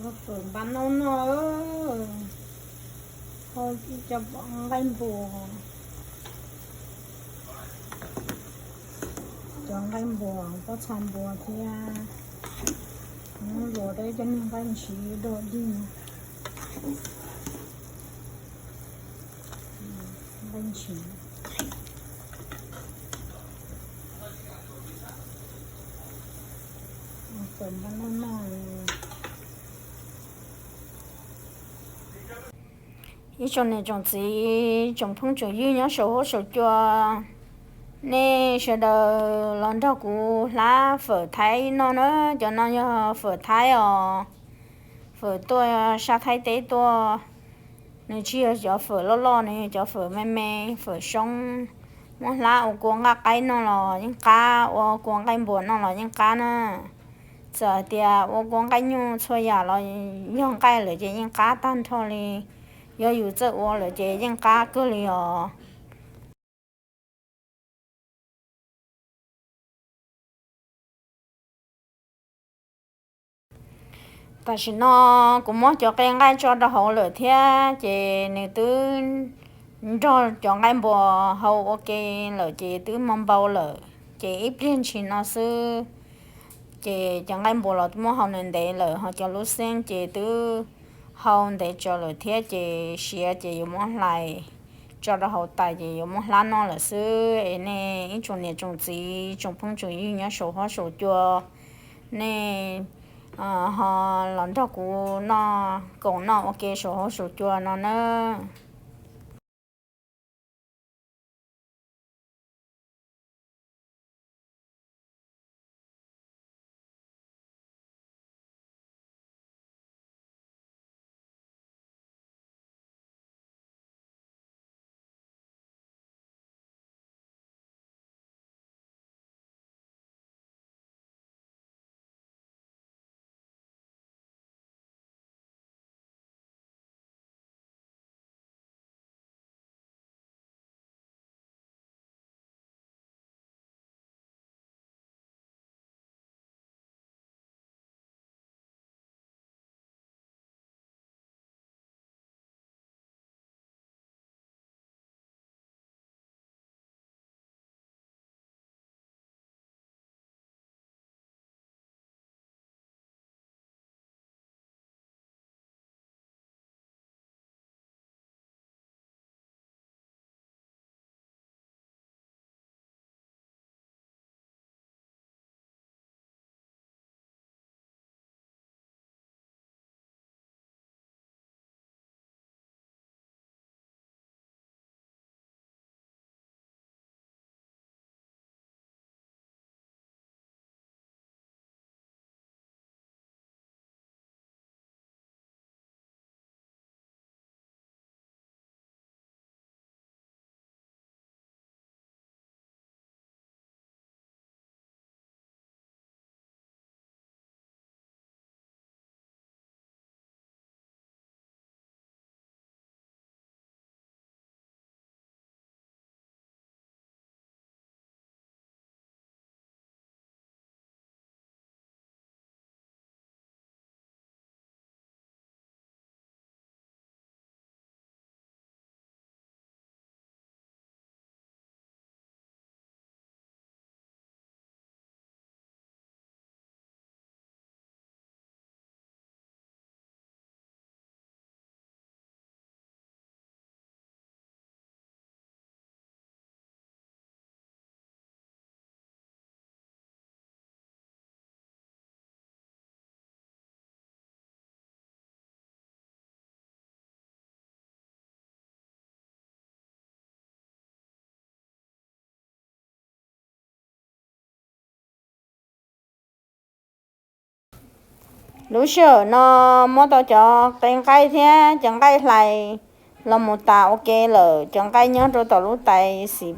Ua fawm npab noj noj, hau ib co nqaij npua, cov nqaij npua, pob txha npua thiab, luas rau ib co niag nqaij ntshiv dog dig, nqaij ntshiv, fawm npab noj noj. Ib tsoom niam tsoom txiv tsoom phooj tsoom ywg nyob saum huab saum cua, nej sawv daws los nrog kuv hlab fawm Thaib noj na. Cov no yog fawm Thaib os, fawm tuaj sab Thaib teb tuaj. Nws tsis yog cov fawm loj loj, nws yog cov fawm me me, fawm soob. Muab hlab ua kua nqaij qaib noj los yeej qab, ua kua nqaij npua noj los yeej qab na. Txawm hais tias ua kua nqaij nyuj txhua yam los yog nqaij lawm ces yeej qab tag nrho li. Yog yus txawj ua lawm ces yeej qab kawg li os. Tam sim no kuv muab cov qe nqaij tso rau hauv lawm thiab ces nws twb nrog cov nqaij npua hau ua ke lawm ces twb mo npau lawm. Ces ib pliag ntshis no xwb ces cov nqaij npua los twb muab hau ntev ntev lawm, ho cov lub xeeb ces twb hau ntev tsawv lawm thiab ces siav ces yuav muab hlais tso rau hauv tais ces yuav muab hlab noj lawm xwb. Es nej ib tsoom niam tsoom txiv tsoom phooj tsoom ywg nyob saum huab saum cua, nej ho los nrog kuv noj koom noj ua ke saum huab saum cua no nawb. Lub sij hawm no muab tau cov qe nqaij thiab cov nqaij hlais los mus tas ua ke lawm. Cov nqaij nyob rau tom lub tais xim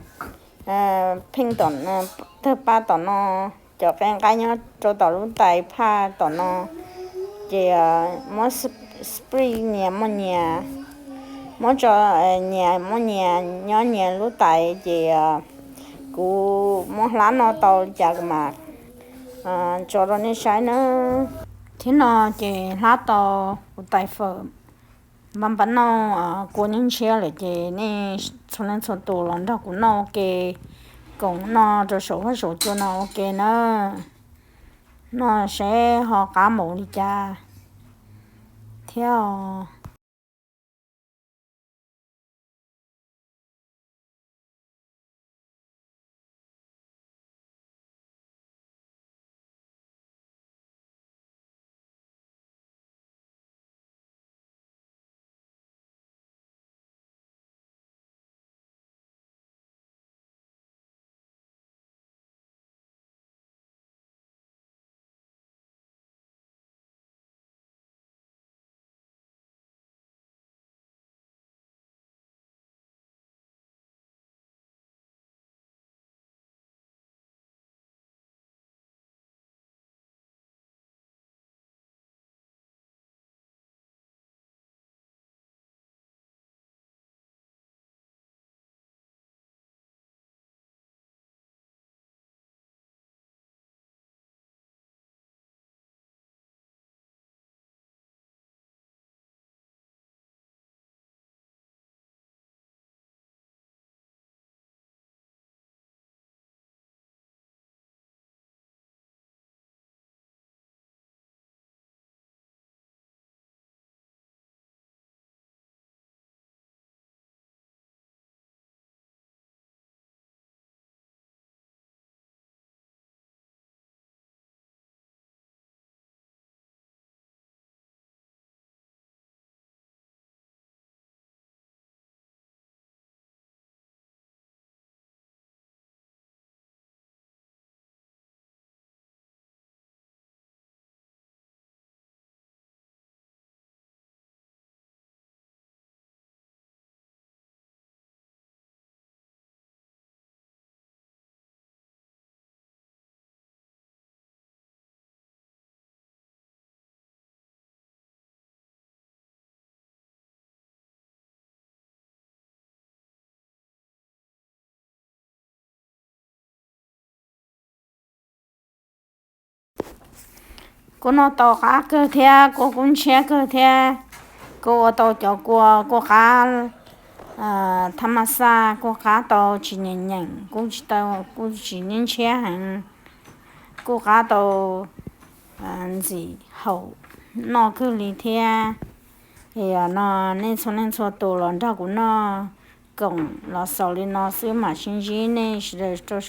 pheej tawg pa tom no, cov qe nqaij nyob rau tom lub tais phaj tom no. Ces muab spray nyias muaj nyias, muab tso nyias muaj nyias nyob nyias lub tais ces kuv muab hlab noj tau li cas kuv mam tso rau nej saib nawb. Thiab no ces hlab tau kuv tais fawm npab npab nauj kua nyiab ntshiab lawm ces nej txhua leej txhua tus los nrog kuv noj ua ke koom noj rau saum huab saum cua no ua ke na. Noj seb ho qab mus li cas thiab. Kuv noj tau qab kawg thiab, kua kub ntshiab kawg thiab. Kuv ua tau cov kua, kua qab tha ma xaj, kua qab tau tsis nyeem nyeem, kuj tsis tau, kuj tsis nyiab ntshiab heev, kuj qab tau ntxim haum noj kawg li thiab. Yog no nej txhua leej txhua tus los nrog kuv noj koom los xaus li no xwb, mam sib ntsib nej sawv daws rau